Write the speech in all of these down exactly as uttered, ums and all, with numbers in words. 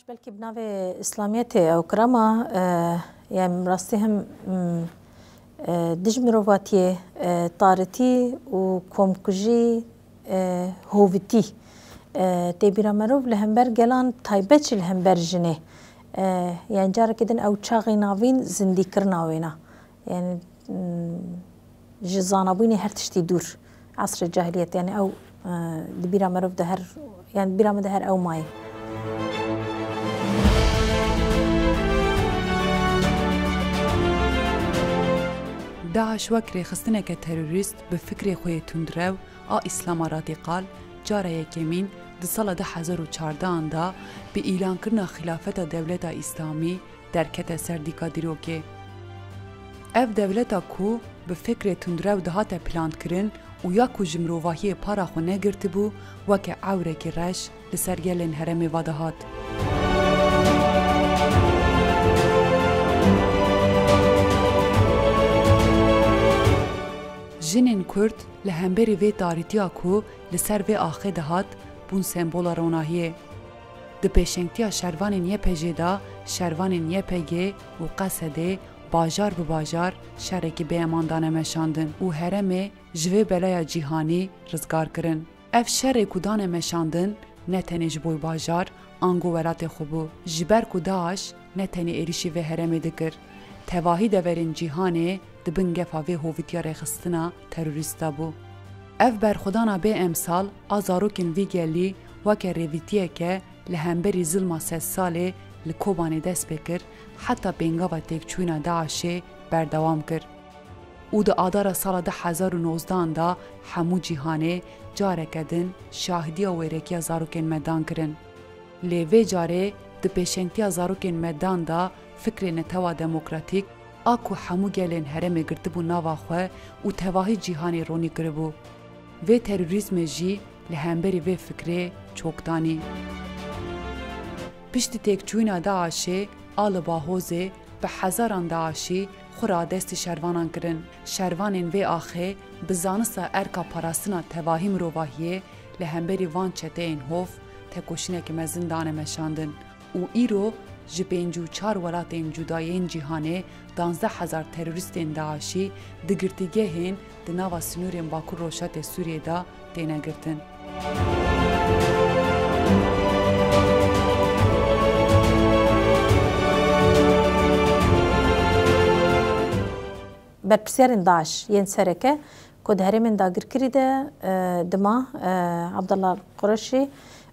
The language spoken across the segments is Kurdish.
Belkî bi navê Îslamiyetê ew kirema, e, yani rastî hem, m, e, dij mirovatiyê, e, taritî û komkujî, e, hovitî, e, tê bîra merov li hember gelan taybet jî li hember jinê. E, yani carekê din ew çaxê navîn zindîkirina wêna. Yani, m, ji zanabûnê her tiştî dûr. Esrê cahiliyet, yani ew, e, di bîra merov de her, yani bîra min de her ew mayî. DAIŞ wek rêxistineke terorîst bi fikrê xwe yê tundrew a Îslama radîkal cara yekemîn di sala du hezar û çardehan de bi îlankirina xilafeta dewleta Îslamî derkete ser dîka dîrokê. Ev dewleta ku bi fikrê tundrew dihate plankirin û ya ku ji mirovahiyê para xwe negirtibû, weke ewrekî reş li ser gelên herêmê vedihat. Jinên Kurd li hemberî vê tarîtiya ku li ser vê axê dihat, bûn sembola ronahiyê. Di pêşengtiya şervanên Y P G de, şervanên Y P G û Qesedê bajar bi bajar şerekî bêeman dane meşandin û herêmê ji vê belaya cîhanî rizgar kirin. Ev şerê ku dane meşandin, ne tenê ji bo bajar, ango welatê xwe bû. Ji ber ku DAIŞ ne tenê êrîşî vê herêmê dikir, tevahî deverên cîhanê di bin gefa vê hovîtiya rêxistina terorîst de bû. Ev berxwedana bê emsal a zarokên vî gelî weke rêvîtiyeke li hemberî zilma sedsalê li Kobanê dest pê kir, heta pêngava têkçûyîna DAIŞê berdewam kir. Û di adara sala du hezar û nozdehan de hemû cîhanê careke din şahidiya wêrekiya zarokên me dan kirin. Lê vê carê di pêşengtiya zarokên me dan de fikrê netewa demokratîk a ku hemû gelên herêmê girtibû nava xwe û tevahî cîhanê ronî kiribû. Vê terorîzmê jî li hemberî vê fikrê çok danî. Piştî têkçûyîna DAIŞê a li Bahozê bi hezaran DAIŞî xwe radestî şervanan kirin. Şervanên vê axê bi zanista erka parastina tevahî mirovahiyê li hemberî van çeteyên hov tekoşîneke mezin dane meşandin û îro ji pêncî û çar welatên cuda yên cîhanê danzdeh hezar terorîstên DAIŞî di girtîgehên di nava sînorên Bakur Rojhilatê Sûriyê de têne girtin. Berpirsiyarên DAIŞ yên sereke ku di herêmên dagirkirî de, e, dima, e, Abdullah Qureşî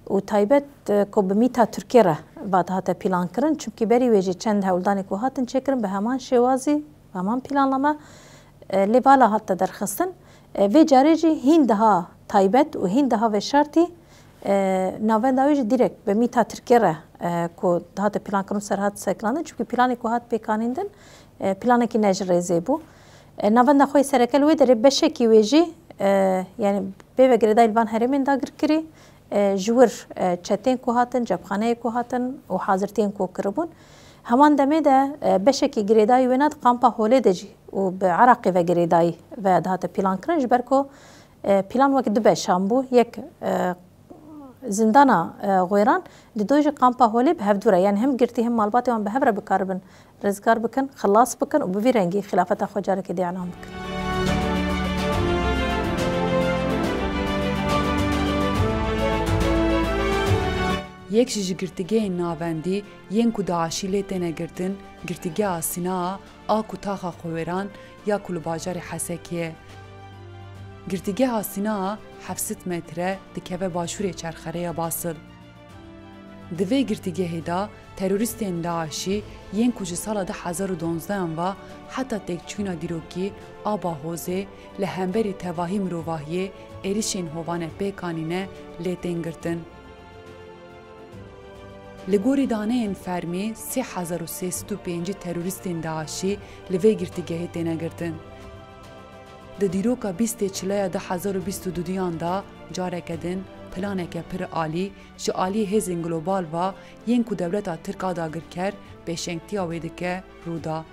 û taybet, e, ku bi mîta Tirkiyê re va dihate pîlankirin, çimkî berî wê jî çend hewldanê ku hatin çêkirin bi heman şêwazî, bi heman pîlanlame, e, lê vala hate derxistin. E, vê carê jî hîn daha taybet û hîn daha veşartî, e, navenda wê jî direk bi mîta Tirkiyê re, e, ku dihate pîlankirin ser hat sekilandin, çimkî pîlanê ku hat pêkanîndin, e, pîlanekî ne ji rêzê bû. E, navenda xwe yê sereke li wê derê beşekî wê jî, e, yani bê ve girêdayî li van herêmên dagirkirî, e, ji wir, e, çetên ku hatin, cepxaneyê ku hatin û hazirtiyên ku kiribûn. Heman demê de, e, beşekî girêdayî wêna di kampa Holê de jî û bi Iraqê ve girêdayî ve dihate pîlankirin, ji ber ku, e, pîlan wek du beşan bû, yek, e, zindana, e, Xwêran, dido jî kampa Holê bi hevdû re, yani hem girtî hem malbatê wan bi hev re bikaribin rizgar bikin, xilas bikin û bi vî rengî xilafeta xwe carekê dî îlan bikin. Yek jî ji girtîgehên navendî yên ku DAIŞî lê têne girtin, girtîgeha Sînaa a ku taxa Xwêran ya ku li bajarê Hesekê ye. Girtîgeha Sînaa heft sed metre dikeve başûrê çerxereya Basil. Di vê girtîgehê de terorîstên DAIŞî yên ku ji sala du hezar û donzdehan ve heta têkçûna dîrokî a Bahozê li hemberî tevahî mirovahiyê êrişên hovane pêk anîne lê tên girtin. Li gorî daneyên fermî, sê hezar û sê sed û pêncî terorîstên DAIŞî li vê girtîgehê têne girtin. Di dîroka bîstê Çileya du hezar û bîst û duduyan de careke din planeke pir alî ji aliyê hêzên global ve yên ku dewleta Tirk a dagirker pêşengtiya wê dike rû da.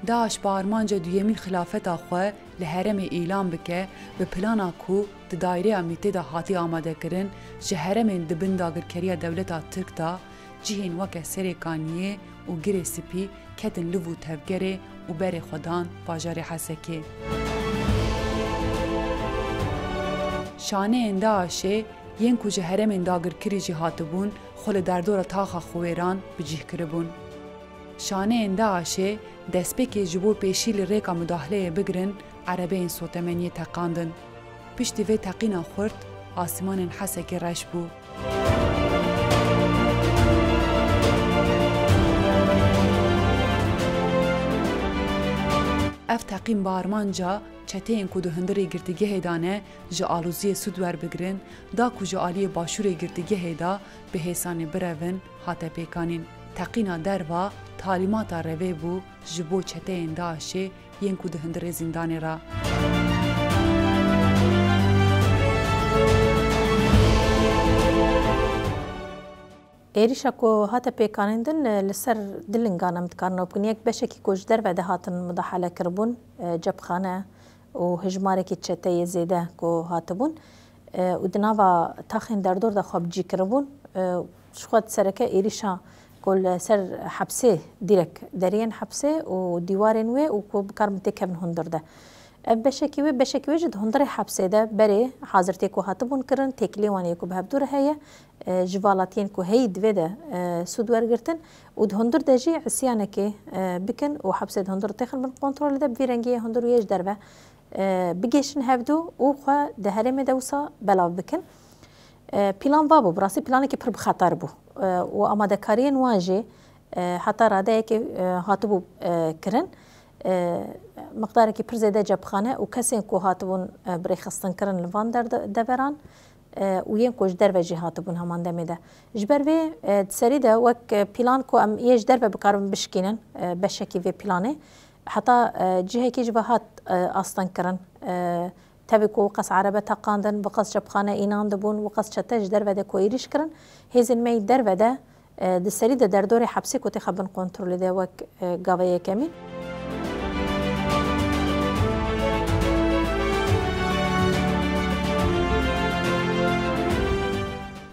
DAIŞ bi armanca duyemîn xilafeta xwe li herêmê îlan bike, bi plana ku di daireya mîtê de hatî amadekirin, ji herêmên di bin dagirkeriya dewleta Tirk de Cihên weke Serê Kaniyê û Girê Spî ketin liv û tevgerê û berê xwe dan bajarê Hesekê. Şaneyên DAIŞê yên ku ji herêmên dagirkirî jî hatibûn, xwe li derdora taxa Xuwêran bi cih kiribûn. Şaneyên DAIŞê destpêkê ji bo pêşî li rêka mudahleyê bigirin, erebeyên sotemeniyê teqandin. Piştî vê teqîna xurt, asîmanên Hesekê reş bû. Ev teqîn bi armanca çeteyên ku di hundirê girtîgehê de ne, ji aloziyê sûd werbigirin, da ku ji aliyê başûrê girtîgehê de bi hêsanê birevin, hate pêkanîn. Teqîna derva talîmata revê bû ji bo çeteyên DAIŞê yên ku di hundirê zîndanê re. Êrîşa ku hate pêkanîndin, e, li ser du lingan em dikarin ew bikin. Yek beşekî ku ji derve de hatin mudahele kiribûn, e, cepxane û hejmarekî çeteyê zêde ku hatibûn, e, û di nava taxên derdor de xwe bi cî kiribûn, e, ji xwe sereke êrîşa ku li ser hepsê, dîrek deriyên hepsê û dîwarên wê û ku bikaribin têkevin hundir de. Ev beşekî wê, beşekî wê jî di hundirê hepsê de berê hazirtiyê ku hatibûn kirin, têkiliyê wan yê ku bi hevdû re heye, e, ji valatiyên ku heyî divê de, e, sûd wergirtin û di hundir de jî îsyanekê, e, bikin û hepsê di hundir têxin bin kontrolê de, bi vî rengî yê hundir û yê ji derve, e, bigêşin hevdû û xwe di herêmê de wisa belav bikin. E, plan va bû, bi rastî planekî pir bi xeter bû. E, û amadekariyên wan jî, e, heta radeyekê, e, hatibû, e, kirin. E, miqdarekî pir zêde cepxane û kesên ku hatibûn, e, birêxistin kirin li van derde-, deveran, e, û yên ku ji derve jî hatibûn heman demê de. Ji ber vê, e, di serî de wek, e, plan ku em yê ji derve bikaribin bişkînin, e, beşekî vê planê, heta, e, cihekî ji ve hat, e, astengkirin. E, tevî ku qas erebe teqandin, bi qas cepxane înan dibûn, bi qas çete ji derve de ku êrîş kirin, hêzên me yî derve de, e, di serî de derdorê hepsê ku têxe bin kontrolê de wek, e, gava yekemîn.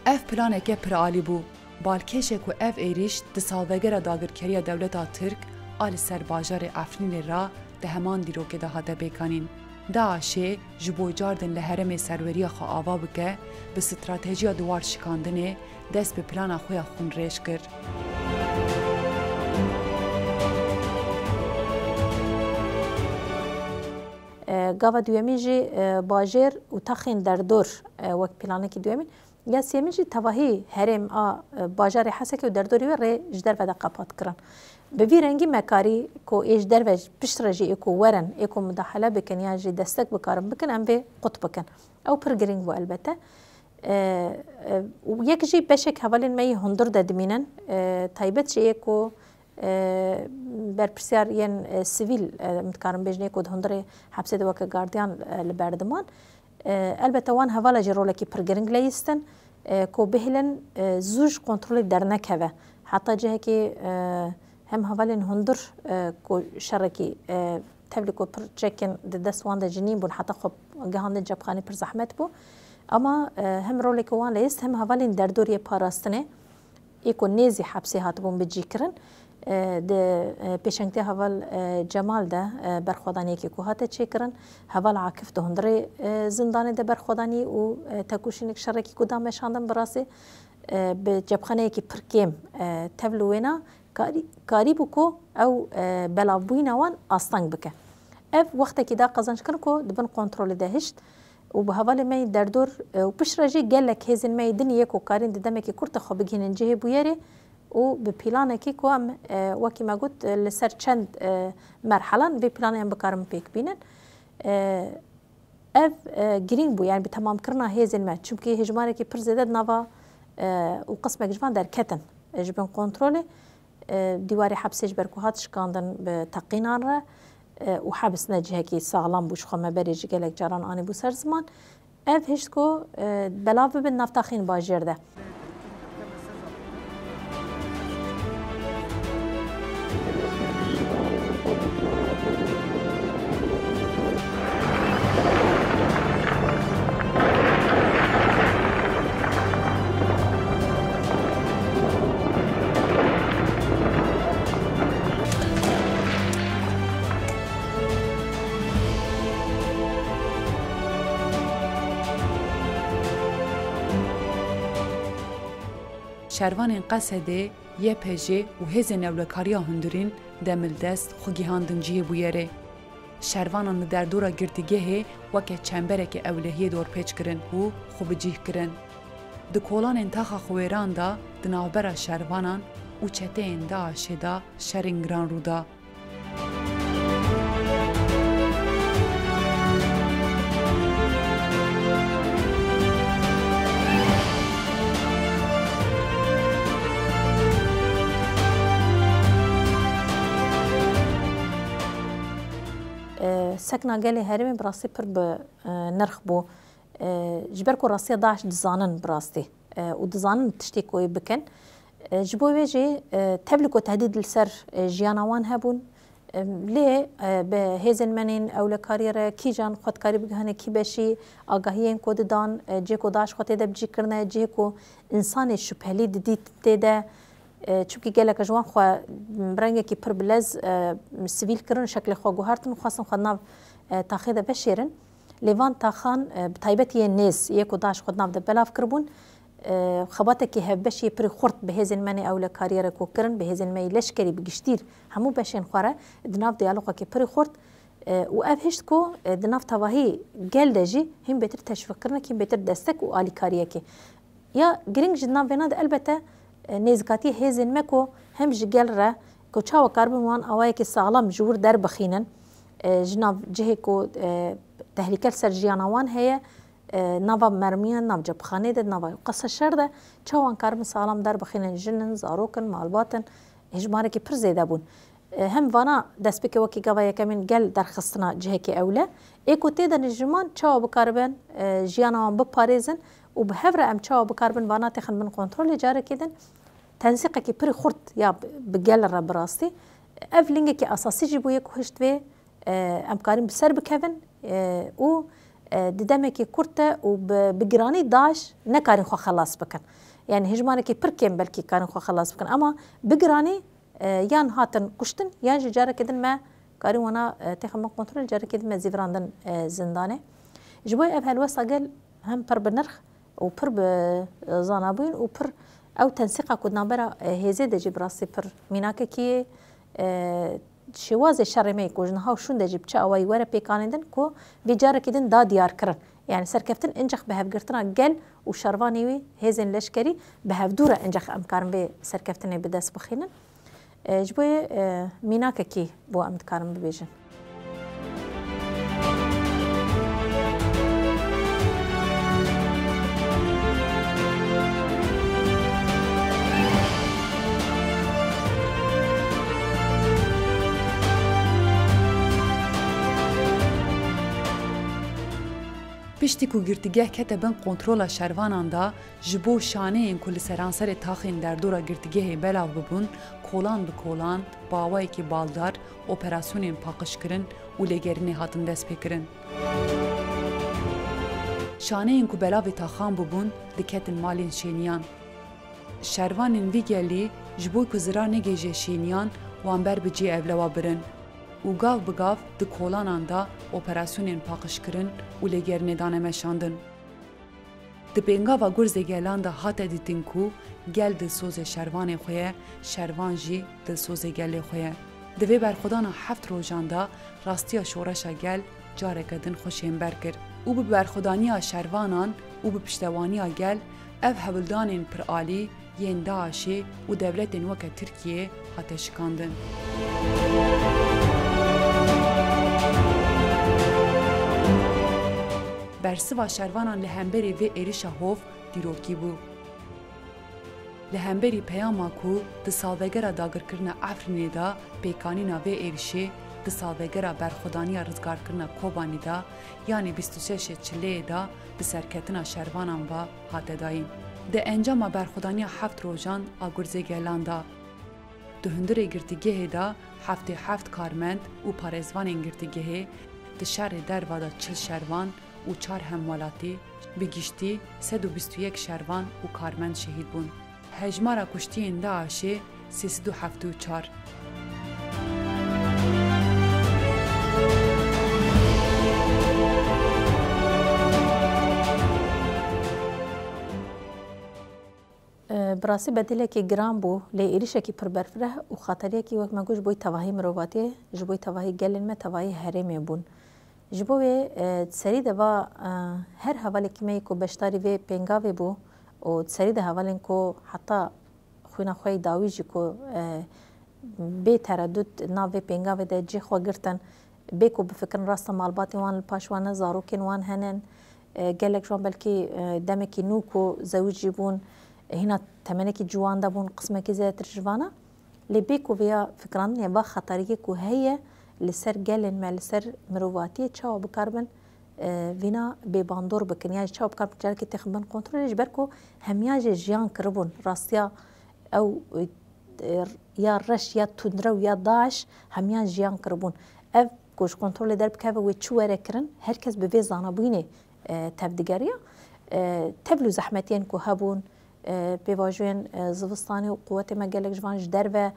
Ev planeke pir alî bû. Balkêş e ku ev êrîş di salvegera dagirkeriya dewleta Tirk a li ser bajarê Efrînê re di heman dîrokê de hate pêkanîn. DAIŞê ji bo cardin li herêmê serweriya xwe ava bike, bi stratejiya duwar şikandinê dest bi plana xwe ya xûnrêj kir. E, gava duyemîn jî, e, bajêr û taxên derdor, e, wek planekî duyemîn. Ya sêyemîn jî tevahî herêm a, e, bajarê Hesekê û derdorî wê rê ji derve de qepat kirin. Bi vî rengî me karî ku ê ji derve pişt re jî ê ku werin, ê ku mudahele bikin yan jî destek bikarin bikin, em vê qut bikin. Ew pir girîng bû elbete. E, e, û yek jî beşek hevalên me yî hundir de dimînin. E, taybet jî ê ku e, berpirsiyar yên, e, sivîl, e, em dikarin bêjin ê ku di hundirê hepsê de weke gardiyan, e, li ber diman. E, elbette wan hevala jî rolekî pir giring leyistin, e, ku bihêlin, e, zû ji kontrolê dernekeve. Heta cihekî, e, hem hevalên hundir, e, ku şerekî, e, tevlî ku pir çekên di dest wan de jî nîn bûn, heta xwe gihandin cepxanê pir zehmet bû. Ama, e, hem roleke wan leyist hem hevalên derdoriyê parastinê, ê ku nêzî hepsê hatibûn bicîkirin, e, di, e, pêşengtiya heval, e, Cemal de, e, berxwedaniyekê ku hate çêkirin, heval Akif di hundirê, e, zindanê de berxwedanî û, e, tekoşînek şerekî ku da meşandin bi rastî, e, bi cepxaneyekî pir kêm, e, tevli wêna karî-, karîbû ku ew, e, belavbûyîna wan asteng bike. Ev wextekî da qezenc kirin ku di bin kontrolê de hişt. Û bi hevalê me yî derdor, e, û piştre jî gelek hêzên me yî din yê ku karîn di demekî kurt de xwe bigihînin cihê bûyerê û bi planekî ku em, e, wekî me got, e, li ser çend, e, merhelan vê planê em bikarin pêk bînin. E, ev, e, girîng bû, yani bi temamkirina hêzên me. Çimkî hejmarekî pir zêde di nava, e, û qismek ji van derketin, e, ji bin kontrolê. E, dîwarê hepsê ji ber ku hat şikandin bi teqînan re, e, û hebs ne cihekî saxlam bû, ji xwe me berê jî gelek caran anîbû ser ziman. Ev hişt ku, e, belav bibin nav taxên bajêr de. Şervanên Qesedê, Y P J û hêzên ewlekariya hundirîn demildest xwe gihandin cihê bûyerê. Şervanan li derdora girtîgehê weke çembereke ewlehiyê dorpêç kirin û xwe bi cih kirin. Di kolanên taxa xwe wêran de di navbera şervanan û çeteyên DAIŞê de şerên giran rû da. E, sekna gelê herêmê bi rastî pir bi, e, nirx bû. E, ji ber ku rastiya DAIŞ dizanin bi rastî, e, û dizanin tiştê ku wê bikin. E, ji bo wê jî, e, tevlî ku tehdîd li ser, e, jiyana wan hebûn, e, lê, e, bi hêzên me yên ewlekariyê re kîjan xwe dikarî bigihane kî beşî agahiyên ku didan, e, cihê ku DAIŞ xwe tê de bi cî kirine, cihê ku însanê şüphelî didît tê de, e, çimkî gelek ji wan xwe bi rengekî pir bi lez, e, sivîl kirin, şeklê xwe guhertin û xwestin xwe di nav, e, taxê de veşêrin. Lê van taxan, e, bi taybetî yên nêz, yê ku DAIŞ xwe di nav de belav kiribûn, e, xebatekî hevbeş yê pirî xurt bi hêzên me nê ewlekariyê re ku kirin, bi hêzên me yê leşkerî bi giştî hemû beşên xwe re di nav diyaloqekî pirî xurt, e, û ev hişt ku, e, di nav tevahî gel de jî hîn bêtir teşwîqkirinek, hîn bêtir destek û alîkariyekê. Ya girîng ji nav vêna de elbete, e, nêzîkatiyê hêzên me ku hem ji gel re ku çawa karibin wan awayekî saxlem ji wir derbixînin, e, ji nav cihê ku, e, tehlîke li ser jiyana wan heye, e, nava mermiyan, nav cepxanê de, nava qesa şer de, çawa wan karibin saxlem derbixînin, jin in, zarok in, malbat in, hejmarekî pir zêde bûn. E, hem vana destpêkê wekî gava yekemîn gel derxistina cihekî ewle. Ê ku tê de nijiman çawa bikaribin, e, jiyana wan biparêzin û bi hev re em çawa bikaribin vana têxin bin kontrolê carekê din. Tensîqekî pirî xurt ya bi, bi gel re bi rastî. Ev lingekî esasî jî bûye ku hişt vê, e, em karîn bi ser bikevin, e, û, e, di demekî kurt de û bi, bi giranî DAIŞ nekarîn xwe xelas bikin. Yani hejmarekî pir kêm belkî karîn xwe xelas bikin. Ama bi giranî e, yan hatin kuştin, yan jî careke din me karî wana, e, têxin bin kontrol, careke din me zîvirandin, e, zindanê. Ji bo ev helwesta gel hem pir bi nirx û pir bi, e, zanabûn û pir ew tensîqa ku di navbera, e, hêzê de jî bi rastî pir mînakekî, e, şêwazê şerê me yê ku ji niha û şûn de jî bi çi awayî were pêkanîndin ku vê carekî din da diyar kirin. Yani serkeftin incex bi hevgirtina gel û şervanê wî hêzên leşkerî bi hevdû re incex em karin vê serkeftinê bi dest bixînin. E, ji bo yê, e, mînakekî bo em dikarin bibêjin. Piştî ku girtîgeh kete bin kontrola şervanan de, ji bo şaneyên ku li seranserê taxên derdora girtîgehê belav bibûn, kolan bi kolan, bi awayekî baldar, operasyonên paqijkirin û lêgerînê hatin destpêkirin. Şaneyên ku belavê taxan bûbûn, diketin malên şêniyan. Şervanên vî gelî ji bo ku zirar negihîje şêniyan, wan ber bi cihê ewlewa birin û gav bi gav di kolanan de operasyonên paqijkirin û lêgerînê dane meşandin. Di pêngava gurzê gelan de hate dîtin ku gel dilsozê şervanê xwe ye, şervan jî dilsozê gelê xwe ye. Di vê berxwedana heft rojan de rastiya şoreşa gel careke din xwe şênber kir û bi berxwedaniya şervanan û bi piştewaniya gel ev hewldanên piralî yên DAIŞê û dewletên weke Tirkiyeyê hate şikandin. Bersiva şervanan li hemberî vê êrişa hov dîrokî bû. Li hemberî peyama ku di salvegera dagirkirina Efrînê de pêkanîna vê êrişê, di salvegera berxwedaniya rizgarkirina Kobanî de, yanî bîst û şeş Çileyê de bi serketina şervanan ve hate dayîn. Di encama berxwedaniya heft rojan a gurzê gelan de, di hundirê girtîgehê de heftê heft karmend û parêzvanên girtîgehê, di şerê derva de çil şervan û çar hemwelatî, bi giştî sed û bîst û yek şervan û karmend şehîd bûn. Hejmara kuştiyên DAIŞê sê sed û heftê û çar. E, Bi rastî bedelekî giran bû, lê êrîşekî pir berfireh û xateriyekî wek me got ji bo tevahî mirovatiyê, ji bo tevahî gelên me, tevahî herêmê bûn. Ji bo wê, e, serî de va, e, her hevalekî me yê ku beşdarî vê pêngavê bû û serî de hevalên ku heta xwîna xwe yê dawî jî ku, e, bê teredût nav vê pêngavê de cî xwe girtin, bê ku bifikirin rasta malbatên wan li paş wan ne, zarokên wan henin, e, gelek ji wan belkî, e, demekî nû ku zewicî bûn, e, hîna temenekî ciwan de bûn, qismekî zêdetir ji vana. Lê bê ku vêya fikirandinê va xeteriyê ku heye li ser gelên me, li ser mirovatiyê çawa bikaribin, e, vîna bêbandor bikin, yan jî çawa bikaribin carekê têxin bin kontrolê, ji ber ku hemiya jê jiyan kiribûn, rastiya ew, e, ya reş, ya tundrew, ya DAIŞ hemiyan jiyan kiribûn. Ev ku ji kontrolê derbikeve wê çi were kirin, her kes bi vê zanabûyînê, e, tevdigeriya. E, tevlî û zehmetiyên ku hebûn, e, pêvajoyên, e, zivistanê û quwetê me gelek ji van ji derve,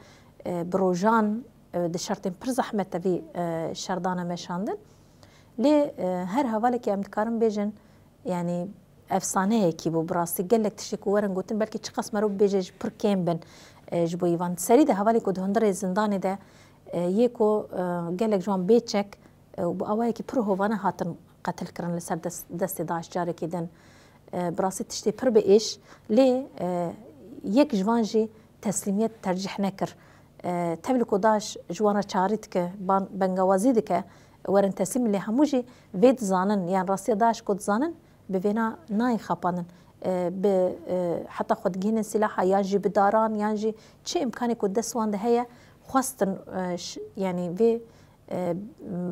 e, bi rojan, e, di şertên pir zehmet de vî, e, şerdane meşandin. Lê, e, her hevalekî em dikarin bêjin, yanî efsaneyekî bû bi rastî. Gelek tiştê ku werin gotin, belkî çiqas mero bibêje jî pir kêm bin, e, ji bo îvan. Serî de hevalê ku di hundirê zindanê de, e, yê ku, e, gelek ji wan bê çek, e, û bi awayekî pir hovane hatin qetil kirin li ser des-, destê DAIŞ carekî din. E, bi rastî tiştê pir bi êş, lê, e, yek ji van jî teslîmiyet tercîh nekir. E, tevlî ku DAIŞ ji wan re çarî dike, ban-, bengawazî dike, werin teslîm, lê hemû jî vê dizanin, yan rastiya DAIŞ ku dizanin, bi vêna nayê xapandin. E, bi, e, heta xwe digihînin sîlaha, yan jî bi daran, yan jî çi îmkanê ku dest wan de heye, xwestin, e, ş-, yanî vê, e,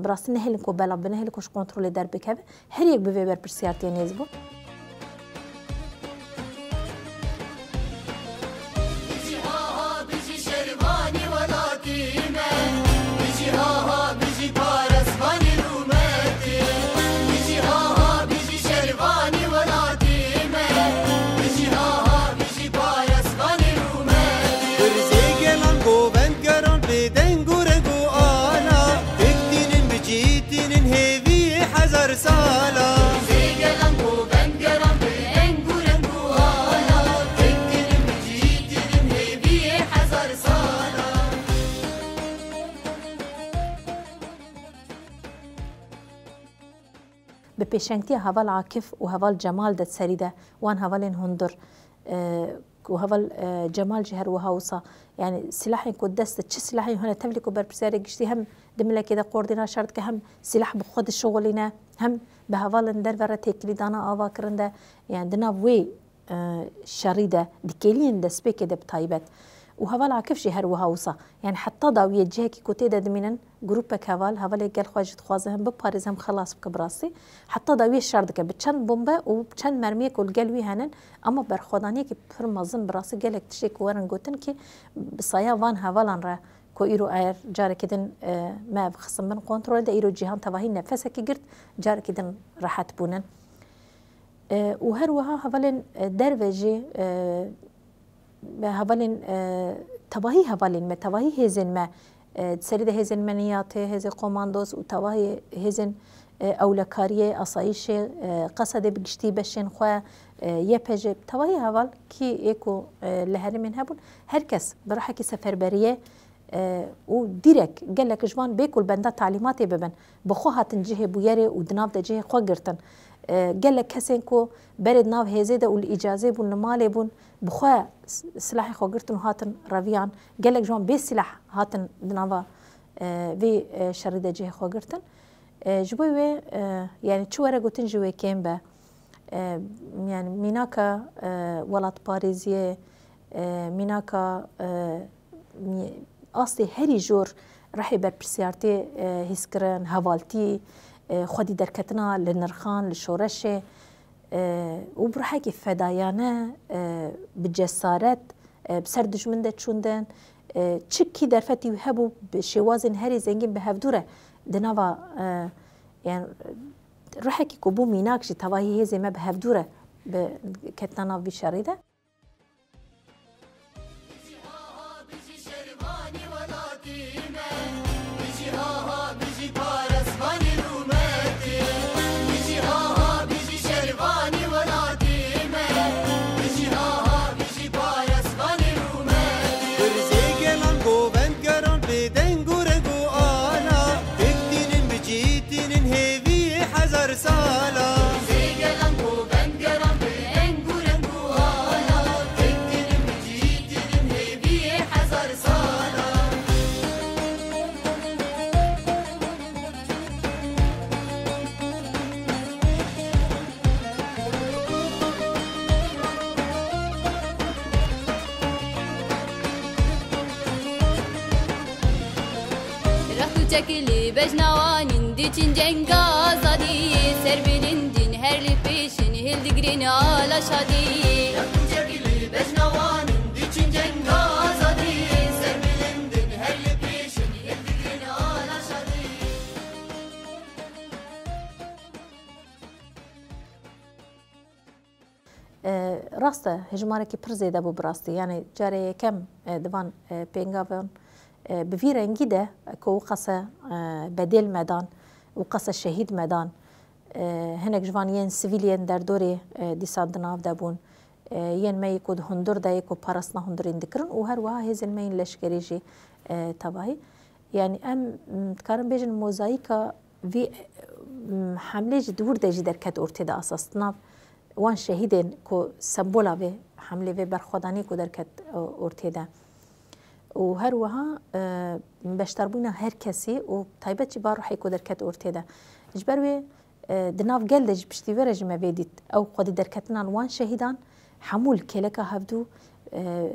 bi rastî nehêlin ku belav be, nehêlin ku ji kontrolê derbikeve. Her yek bi vê berpirsiyartiyê nêz bû. Bijî ha ha, bijî şervanî welatî me. Bijî ha ha, bijî parestvanî rûmetî. Bijî ha ha, bijî şervanî welatî me. Bijî ha ha, bijî parestvanî rûmetî. Birzê gelan govendgeran bê deng û reng û ana. Têk tînin bi cî tînin hêviyê hezar sala. Birzê gelan govendgeran bê deng û reng û ana. Têk tînin bi cî tînin hêviyê hezar sala. Bi pêşengtiya heval Akif û heval Cemal de serî de wan hevalên hundir, e, ku heval, e, Cemal jî her wiha wisa, yanî silahên ku dest de, çi silahên hene, tevlî ku berpirsiyarê giştî hem di milekê de koordîna şer dike, hem silah bi xwe dişixulîne, hem bi hevalên derve re têkilî dana ava kirin de, yani di nav wê e, şerî de, di kêliyên destpêkê de bi taybet. Û heval Akif jî her wiha wisa. Yani heta dawiyê cihekî ku tê de dimînin, grûpek heval, hevalê gel xwe jî dixwaze hem biparêze hem xelas bike bi rastî. Heta dawiyê şer dike. Bi çend bombe û bi çend mermiyê ku li gel wî henin, ama berxwedaniyekî pir mezin bi rastî gelek tiştê ku werin gotin kî bi saya van hevalan re ku îro eger carekî din, e, me ev xistin bin kontrol de, îro cîhan tevahî nefesekî girt, carekî din rehet bûnin. E, û her wiha hevalên, e, derve jî, e, hevalên, e, tevahî hevalên me, tevahî hêzên me, e, di serî de hêzên meniyatê, hêzê komandos û tevahî hêzên, e, ewlekariyê, asayîşê, e, Qesedê bi giştî beşên xwe, e, Y P J, tevahî heval kî ê ku, e, li herêmên hebûn, her kes bi ruhekî seferberiyê, e, û dîrek gelek ji wan bê ku li benda talîmatê bibin, bi xwe hatin cihê bûyerê û di nav de cihê xwe girtin. E, gelek kesên ku berê di nav hêzê de û li îcazê bûn, li malê bûn, bi xwe s-, silahê xwe girtin û hatin reviyan. Gelek ji wan bê silah hatin di nava, e, vê, e, şerî de cihê xwe girtin. E, ji bo wê, e, yani çi were gotin ji wê kêm be. E, yani mînaka, e, welatparêziyê, e, mînaka, e, mî-, astê herî jor rihê berpirsiyartê, e, hîskirin, hevaltî, e, xwedî derketina li nirxan, li şoreşê, e, û bi rihekî fedayane, e, bi cesaret, e, bi ser dijmin de çûndin, e, çi kî derfetî wî hebû, bi şêwazên herî zengîn bi hevdû re di nava, e, yani, rihekî ku bû mînak jî tevahî hêzê me bi hevdû re bi ketina nav vî şerî de. Bijî ha ha, bijî şervanî welatî me. Bijî ha ha, bijî parestvanî rûmetî. Bijî ha ha, bijî şervanî welatî me. Bijî ha ha, bijî pares- Çekilî bejna wan in diçin cenga azadî, ser bilindin her li pêşin hildigrin ala şadî. Çekilî bejna wan in diçin cenga azadî, ser bilindin her li pêşin hildigrin ala şadî. E, rast e, hejmarekî pir zêde bû bi rastî. Yanî carê yekem, e, di van, e, pêngavan, e, bi vî rengî de ku wî qase, e, bedêl me dan, wî qase şehîd me dan, e, hinek ji van yên sivîl yên derdorê, e, dîsa di nav de bûn. E, yên me yê ku di hundir de yê ku parastina hundirîn dikirin û her wiha hêzên me yên leşkerî jî, e, tevahî. Yanî em, m, dikarin bêjin mozayîka vî, m, hemlê jî di wir de jî derket ortê de esas. Di nav wan şehîdên ku sembola vê hemlê, vê berxwedaniyê ku derket, e, ortê de. Û her wiha, e, beşdarbûna her kesî û taybet jî va ruhê ku derket ortê de. Ji ber wê, e, di nav gel de jî piştî vê re jî me vê dît. Ew xwedî derketinan wan şehîdan, hemû li kêleka hevdû, e,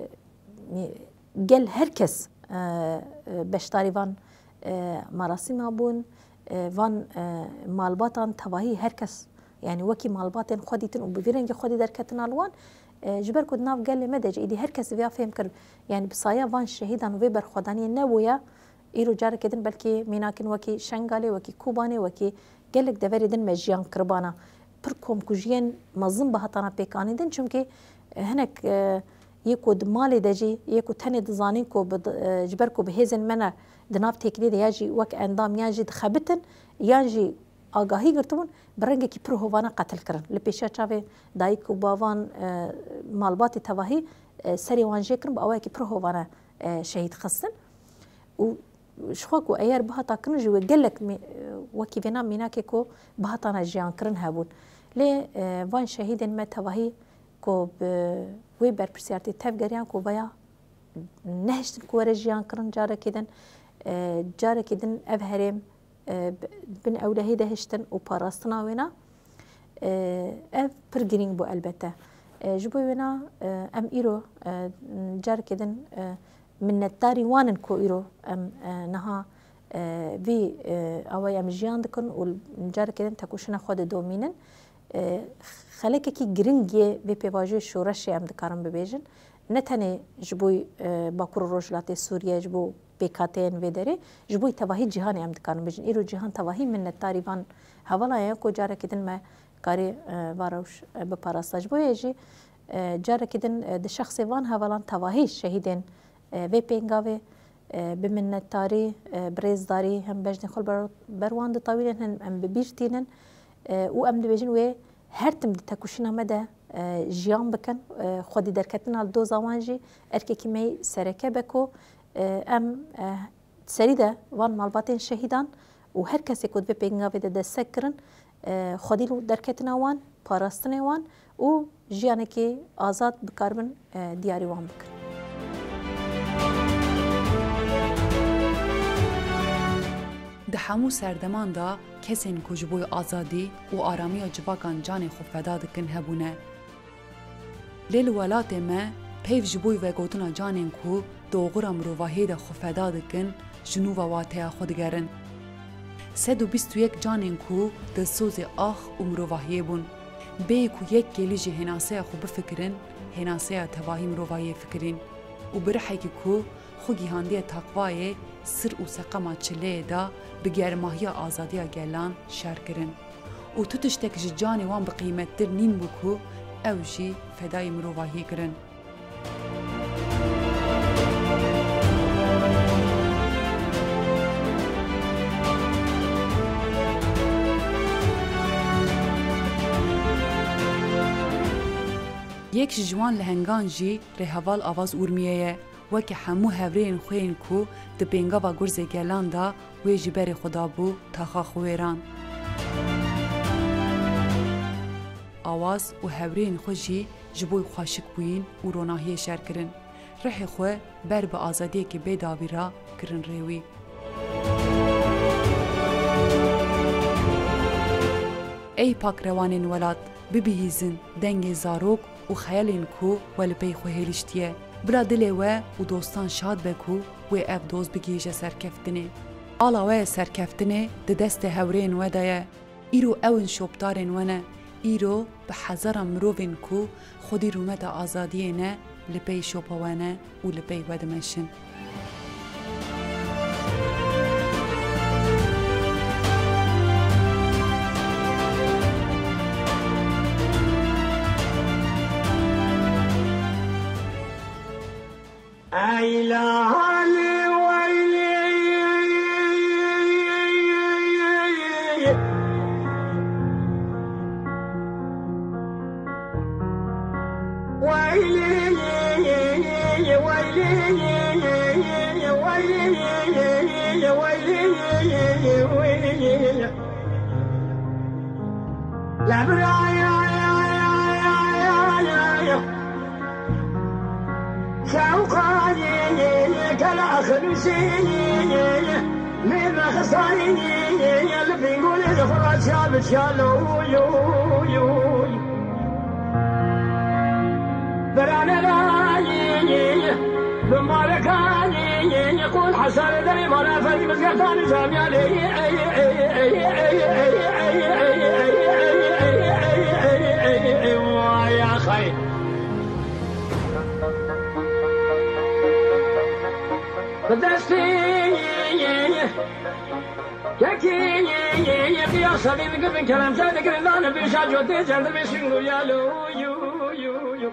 gel her kes, e, e, beşdarî van, e, merasîma bûn, e, van, e, malbatan tevahî her kes, yanî wekî malbatên xwe dîtin û bi vî rengî xwedî derketina li wan, e, ji ber ku di nav gelê me de jî êdî her kes viya fêm kir, yanî bi saya van şehîdan û vê berxwedaniyê nebûye, îro careke din belkî mînakên wekî Şengalê, wekî Kobanê, wekî gelek deverê din me jiyan kiribana. Pir komkujiyên mezin bi hatana pêkanîn din, çimkî, e, hinek, e, yê ku di malê de jî, yê ku tenê dizanîn ku bi, e, ji ber ku bi hêzên me ne di nav têkiliyê de ya jî wek endam yan jî dixebitin, yan jî agahî girtibûn, bi rengekî pir hovane qetil kirin. Li pêşiya çavê dayik û bavan, e, malbatê tevahî, e, serê wan jê kirin, bi awayekî pir hovane, e, şehîd xistin. Û ji xwe ku eyer bihata kirin jî wê gelek mî-, wekî vêna mînakê ku bihatana jiyan kirin hebûn. Lê, e, van şehîdên me tevahî ku bi wê berpirsiyartî tevgeriyan ku veya nehiştin ku were jiyan kirin carekê din, e, carekê din ev herêm, e, bi-, bin ewlehî de hiştin û parastina wêna, e, ev pir girîng bû elbette. E, ji bo wêna, e, em îro, e, carekê din, e, minnetdarî wan in ku îro em, e, niha, e, vî, e, awayî em jiyan dikin û carekê din tekoşîna xwe didomînin. E, xelekekî giring yê vê pêvajoyê şoreşê em dikarin bibêjin. Ne tenê ji bo, e, Bakur û Rojhilatê Sûriye, ji bo pêkhateyên vê derê, ji bo tevahî cîhanê em dikarin bêjin. Îro cîhan tevahî minnetdarî van hevalan ye ku carekê din me karê, e, va rewş, e, biparasta. Ji bo yê jî, e, carekê din, e, di şexsê van hevalan tevahî şehîdên, e, vê pêngavê, e, bi minnetdarî, e, bi rêzdarî hem bejnê xwe li ber, ber wan ditewînin, hem em bi bîr tînin, e, û em dibêjin wê her tim di tekoşîna me de, e, jiyan bikin, e, xwedî derketina li doza wan jî erkekî me yî sereke be ku, e, em, e, serî de van malbatên şehîdan û her kesê ku di vê pêngavê de destek kirin, e, xwedî li derketina wan, parastinê wan û jiyanekî azad bikaribin, e, diyarî wan bikin. Di hemû serdeman de kesên ku ji bo azadî û aramiya civakan canê xwe feda dikin hebûne. Lê li welatê me peyv ji bo vegotina canên ku di oxira mirovahiyê de xwe feda dikin, ji nû ve wateya xwe digerin. Sed û bîst û yek canên ku dilsozê ax û mirovahiyê bûn. Bêyî ku yek kêlî jî hênaseya xwe bifikirin, hênaseya tevahî mirovahiyê fikirîn û bi rihekî ku xwe gihandiye taqvayê sir û seqema çileyê de bi germahiya azadiya gelan şer kirin. Û tu tiştek ji canê wan bi qîmettir nîn bû ku ew jî fedayî mirovahiyê kirin. Yek ji wan lehengan jî rêheval Avaz Urmiye ye. Weke hemû hevrêyên xwe yên ku di pêngava Gurzê Gelan de wê ji berê xwe dabû taxa xwe wêran. Awaz û hevrêyên xwe jî ji bo xweşik bûyîn û ronahiyê şer kirin. Rihê xwe ber bi azadiyeke bê dawî re kirin rêwî. Ey pakrewanên welat, bibihîzin dengê zarok û xeyalên ku we li pey xwe hêliştiye. Bila dilê we û dostan şad be ku wê ev doz bigihîje serkeftinê. Ala we ya serkeftinê di destê hewrêyên we de ye. Îro ew in şopdarên we ne. Îro bi hezaran mirovên ku xwedî rûmeta azadiyê ne, li pey şopa we ne û li pey we dimeşin. Bi destê yekê qiyasa dî dikirin, kerem ser dikirin, danê pêşa cotê çendimê şingo ya lo, yo, yo, yo.